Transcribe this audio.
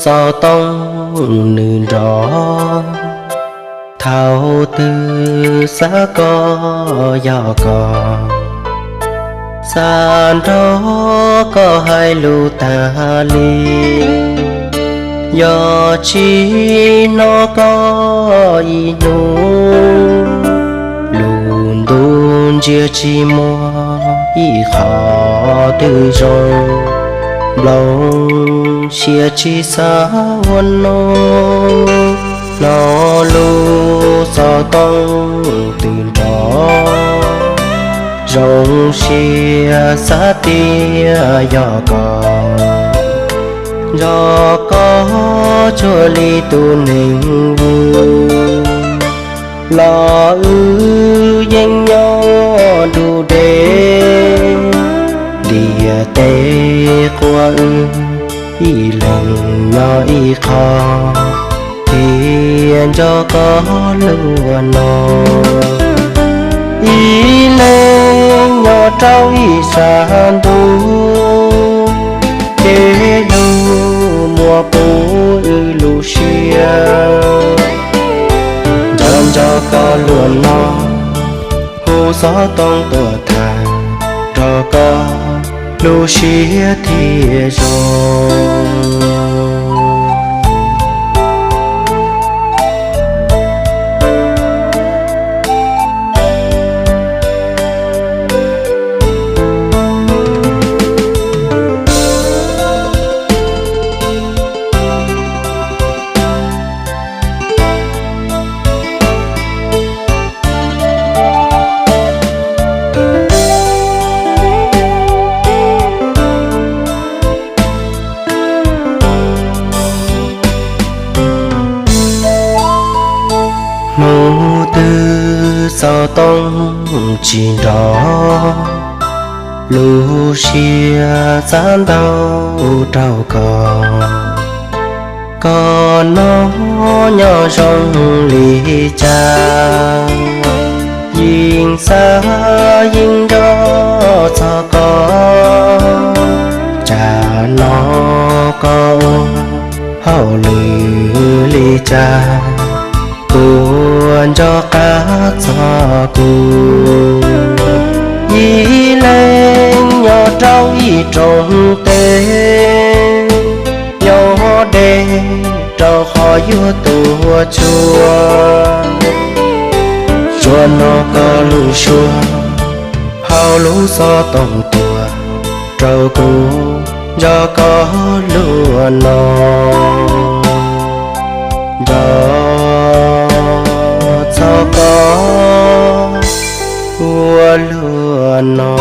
Xov tooj nws nrov, thaum twg xav koj yog koj, xav nrog koj hais lus tas li. Yog tsis hnov koj ib hnub, lub ntuj ntsia tsis muaj ib qho twg zoo. Nplooj siab tsis xav ua noj, hnov lub xov tooj twb nrov. Zoo siab xav tias yog koj, nrog koj tsuag li tus neeg vwm, los wb yeej nyob nrug deb. Ntiaj teb quas wb ib leeg nyob ib qho, thiaj nrog koj luag no. Ib leeg nyob rau ib sab ntuj, ces lub muag puv wb lub siab. Nrog nrog koj luag no, hu xov tooj tuaj tham, nrog koj lub siab thiaj zoo. Hnub twg xov tooj tsis nrov, lub siab xav ntau rau koj. Koj no nyob zoo li cas, yeej xav yeej nco txog koj. Tsam no koj ua hauj lwm li cas, puas nco qab txog kuv? Ib leeg nyob rau ib rooj teb, nyob deb rau qhov yuav tuaj tshua. Tsuas hnov koj lub suab hauv lub xov tooj tuaj rau kuv, nrog koj luag no, nrog txog koj ua luag no.